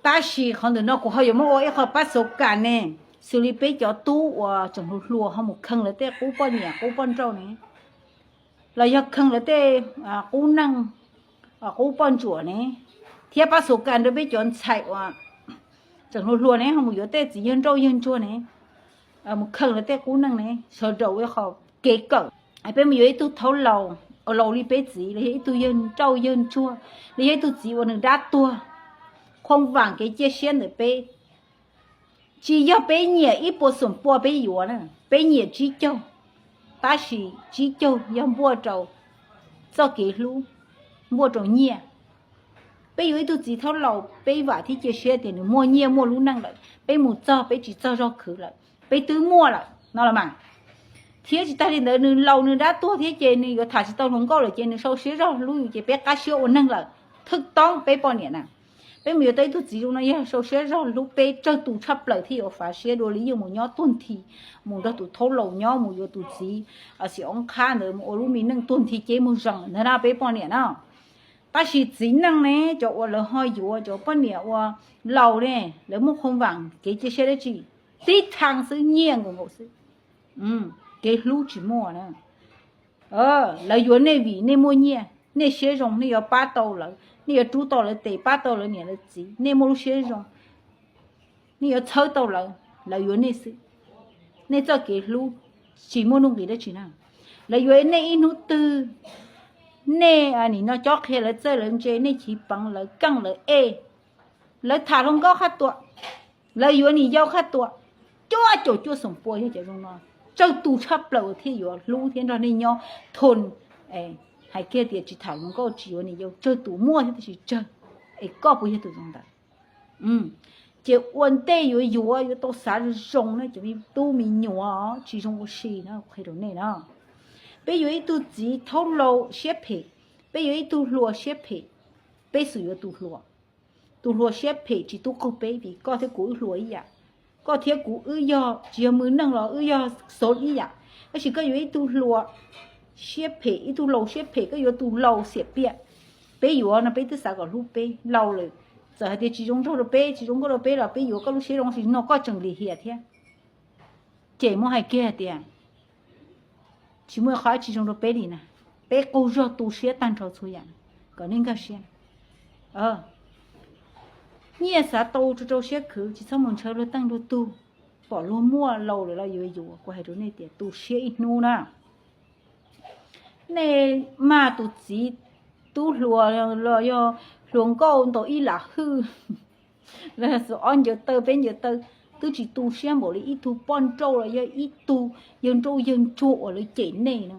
Tab sis qhov ntawm no kuv ho yuav muab ua ib qho pab xauv kas ne, xws li peb cov tub uas tseem hluas hluas ho mus kheej lawv tej qub poj niam qub poj nrauj ne, los yog kheej lawv tej qub neej, qub poj ntsuam ne, thiab pab xauv kas rau peb cov ntxhais uas tseem hluas hluas ne ho mus yuav tej txiv yawg nrauj yawg ntsuag ne, mus kheej lawv tej qub neej ne, sawv daws ua ib qho kev kawm. Peb mus yuav ib tug thaub laus, laus li peb txiv, los yog ib tug yawg nrauj yawg ntsuag, los yog ib tug txiv uas nws dab tuag, khuam vam kev cia siab ntawm peb. Tsis yog peb nyiam ib puas xoom pua peb yuav na, peb nyiam tsib caug, tab sis tsib caug yog npuaj rau txoj kev hlub, npuaj rau nyiaj. Peb yuav ib tug txiv thaub laus, peb vam thiab cia siab tias nws muaj nyiaj muaj lub neej lawm, peb mus txog peb tsis txog zog khwv lawm, peb twb muaj lawm no los mas. Thiab tsis tas li ntawd nws laus nws dab tuag thiab ces nws yuav tham tsis tau hluas nkauj lawm ces nws sau siab zog hlub yus ces peb qab siab ua neeg lawm. Thwj toob peb poj niam na, peb mus yuav tau ib tug txiv zoo no yog sau siab zog hlub peb tsawg tus tshaj plaws thiaj yuav fav siab dua li yeej mus nyob tuag nthi, mus nrog tus thaub laus nyob, mus yuav tus txiv xim oob qhab ntawd mus ua lub me neej tuag nthi ces mus zeem ntag na peb poj niam na. Tab sis txiv neej ne, cov uas lawv ho yuav cov poj niam uas laus ne, lawv muaj khuam vam kev cia siab dab tsi? Tib thaj xwb, nyiaj nkaus nkaus xwb, kev hlub tsis muaj na. Lawv yuav nej vim nej muaj nyiaj, nej siab zoo, nej yuav pab tau lawv, nej yuav rub tau lawv tes, pab tau lawv niam lawv txiv, nej muaj lub siab zoo, nej yuav txhawb tau lawv, lawv yuav nej xwb. Nej txoj kev hlub tsis muaj nuj nqis dab tsi na. Lawv yuav nej ib hnub twg, nej nim no cob qhia lawv txawj lawv ntse, nej chiv peev lawv keej lawv ej, lawv tham hluas nkauj qhaj tuam, lawv yuav nim yau qhaj tuam, cuaj caum cuaj xoom pua yog cov zoo no, tsawg tus tshaj plaws thiaj yuav hlub thiab nrog nej nyob thoob. Hais kiag tias tsis tham hluas nkauj tsis yuav nim yau, tsawg tus muaj thiab tab sis tsawg, es koj puas yog tus zoo ntawd? Ces ua ntej yuav yuav yuav tau xav zoo na cov me tub me nyuam, tsis zoo ua si na, qhia rau nej na. Peb yuav ib tug txiv thaub laus siab phem, peb yuav ib tug hluas siab phem, peb xum yuav tus hluas. Tus hluas siab phem tsis tub qaug peb vim koj thiab kuv wb hluas ib yam. Koj thiab kuv wb yog tsis yog mws neej los wb yog xov ib yam. Tab sis koj yuav ib tug hluas siab phem, ib tug laus siab phem, koj yuav tus laus xiam piam. Peb yuav no peb twb xav kom hlub peb laus lawm, txawm hais tias tsis zoo nraug rau peb, tsis zoo nkauj rau peb los peb yuav koj lub siab zoo, tab sis no koj tseem lim hiam thiab. Ces muab hais kiag tias tsis muaj qhov dab tsi zoo rau peb li na, peb qaug zog tu siab tag nrho txhua yam, kom nej nkag siab. Nyiaj xav tau rau rau siab khwv, tsis txhob mus ntshaw luag teej luag tug, pom luag muaj laus lawm los yuav yuav, kuv hais rau nej tias tu siab ib hnub na. Nej mag tus txiv tub hluas los yog hluas nkauj ntaus ib lam hwj, los yog ob ncaws taw peb ncaws taw, twb tsis tu siab npaum li ib tug poj nrauj los yog ib tug yawg nrauj yawg ntsuag uas lawv cem nej no.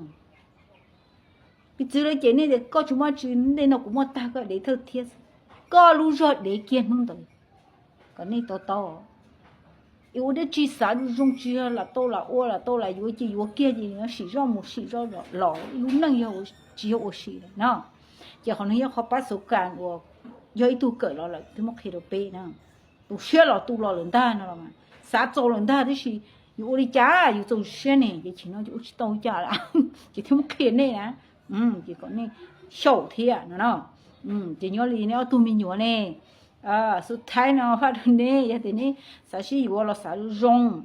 Piv txwv lawv cem nej tias koj tsis muaj tsi, ntej no kuv muaj tag koj dev thawj thiab xwb. Koj lub zog dev kiag hnub ntawd, kom nej to taub. Es ua dab tsi xav zoo tsis yog lam tau lam ua lam tau lam yuav ces yuav kiag ces sim zoj mus sim zoj los, lub neej tsis yog ua si na. Ces qhov no yog qhov pab xauv kas uas yog ib tug kawm los lawm twb muab qhia rau peb na. Tu siab los tu los lawm ntag no los, xav txaus lawm ntag tab sis yus ua li cas yus txaus siab ne, ces chim no ces ua tsis tau cas lawm, ces thiaj muab qhia nej na. Ces kom nej xyaum thiab no no. Ces nyob li nej ob tug me nyuam ne, xub thaib no faj rau neb, yog tias neb xav sib yuav los xav zoo,